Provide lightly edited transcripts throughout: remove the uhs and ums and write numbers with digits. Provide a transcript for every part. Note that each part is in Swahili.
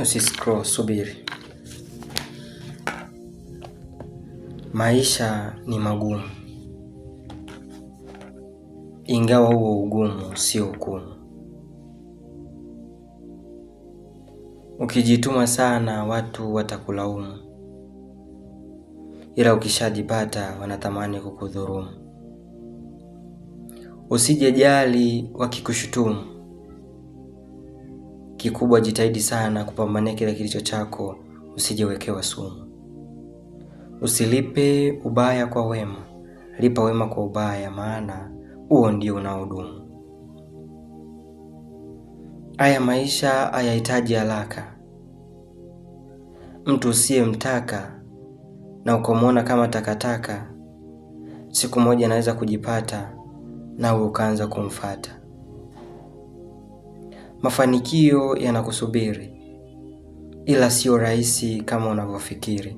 Usiscroll, subiri. Maisha ni magumu, ingawa huo ugumu sio hukumu. Ukijituma sana watu watakulaumu, ila ukishajipata wanatamani kukudhurumu. Usijejali wakikushutumu, kikubwa jitahidi sana kupambania kile kilicho chako, usijewekewa sumu. Usilipe ubaya kwa wema, lipa wema kwa ubaya, maana huo ndio unaodumu. Haya maisha hayahitaji haraka. Mtu usiyemtaka na ukamwona kama takataka, siku moja anaweza kujipata nawe ukaanza kumfata. Mafanikio yanakusubiri, ila sio rahisi kama unavyofikiri.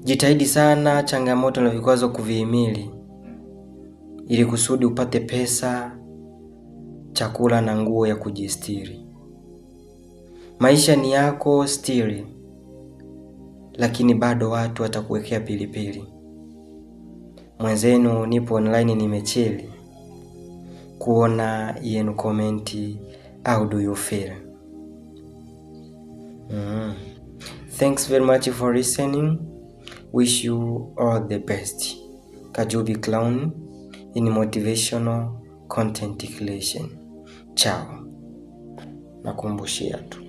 Jitahidi sana changamoto na vikwazo kuvihimili, ili kusudi upate pesa, chakula na nguo ya kujistiri. Maisha ni yako stiri, lakini bado watu watakuwekea pilipili. Mwenzenu nipo online nimechili kuona yenu komenti, how do you feel? Thanks very much for listening. Wish you all the best. Kajubi Clown in motivational content creation. Chao. Nakumbushia tu.